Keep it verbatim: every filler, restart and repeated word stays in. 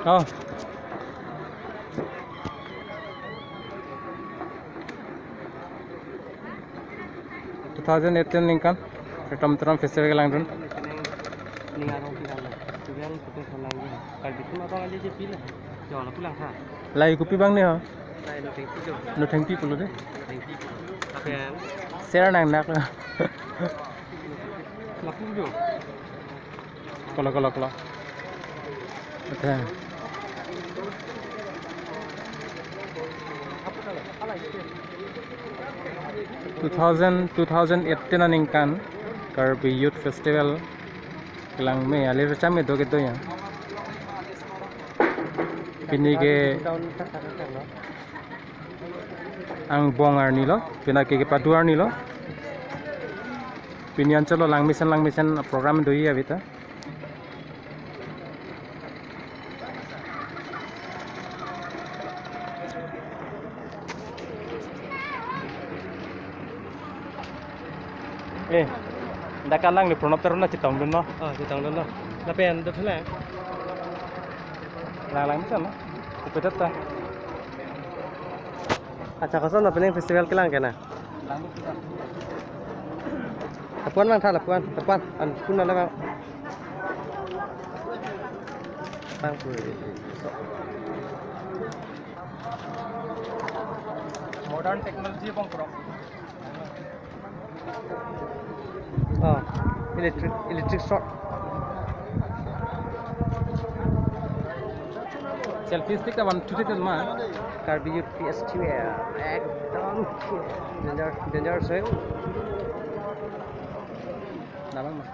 Oh. Two thousand eighteen ningkan Retom Terom Festival kelangdun. Ning arong pinang lo. Festival kote solang lo. Karbi tum abang aja je pila. Jo lo pulang ha. Lahei kopi abang ne ho? Lahei lo tengpi jo. Lo tengpi pulo de. Tengpi. Apa yang? Sera nang nak lo. Lapung jo. Kolo, kolo, kolo. Ate. Two thousand, two thousand eighteen aningkan Karbi Youth Festival kelang me, alir cham me do kedo ya. Pini ke angbong arni lo, pini ke kepadu arni lo. Pini anchot lo langmesen langmesen program do ya beta. Eh, dak alang ni Pranab Teron na chetongdun lo. Oh, chetongdun lo. Lapen do thule. Lang lang bisa lo. Upedet ta. Acha, koson opening festival kelang ke na? Lapuan lang tha, lapuan, lapuan, an pun ala bang. Bang pun. Modern technology bang pro. Oh, electric, electric shock. Selfie stick ta one thirty ma. Karbi Youth Festival, ekdom danger, danger se. Nabang ma.